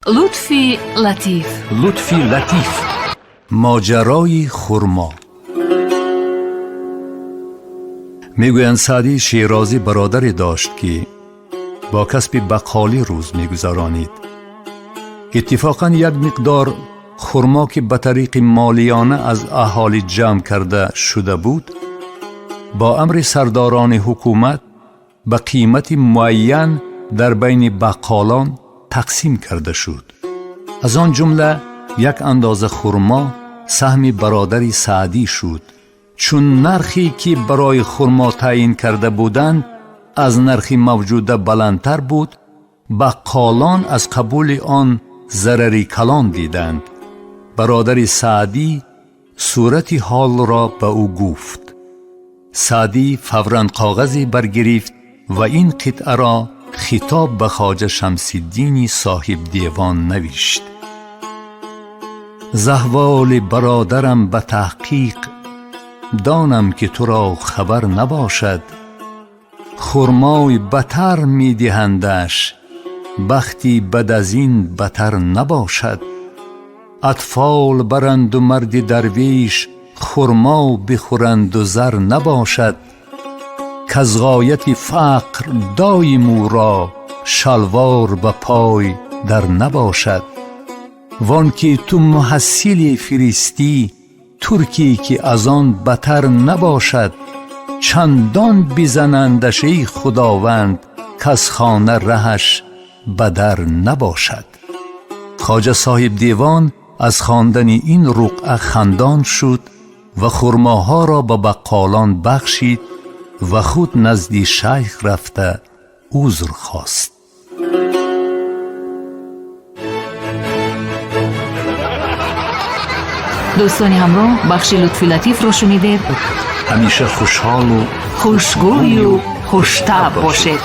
Лутфи латиф. Лутфи латиф. Моҷарои хурмо. Мегӯянд, Саъдии Шерозӣ бародаре дошт, ки бо касби баққолӣ рӯз мегузаронид. Иттифоқан як миқдор хурмо, ки ба тариқи молиёна аз аҳолӣ ҷамъ карда шуда буд, бо амри сардорони ҳукумат ба қимати муайян дар байни баққолон тақсим карда шуд. Аз он ҷумла як андоза хурмо саҳми бародари Саъдӣ шуд. Чун нархе, ки барои хурмо таъйин карда буданд, аз нархи мавҷуда баландтар буд, баққолон аз қабули он зарари калон диданд. Бародари Саъдӣ сурати ҳолро ба ӯ гуфт. Саъдӣ фавран коғазе баргирифт ва ин қитъаро хитоб ба Хоҷа Шамсиддини Соҳибдевон навишт: З аҳволи бародарам ба таҳқиқ донам, ки туро хабар набошад. Хурмои батар медиҳандаш, бахти бад аз ин батар набошад. Атфол баранду марди дарвеш хурмо бихӯранду зар набошад. Каз ғояти фақр доим ӯро шалвор ба пой дар набошад. Вон ки ту муҳассиле фиристӣ, туркӣ, ки аз он батар набошад. Чандон бизанандаш, эй Худованд, каз хона раҳаш ба дар набошад. Хоҷа Соҳибдевон аз хондани ин руқъа хандон шуд ва хурмоҳоро ба баққолон бахшид ва худ назди шайх рафта узр хост. Дӯстони ҳамроҳ, бахши Лутфи латифро шунидед. Ҳамеша хушҳолу хушгӯю хуштаб бошед.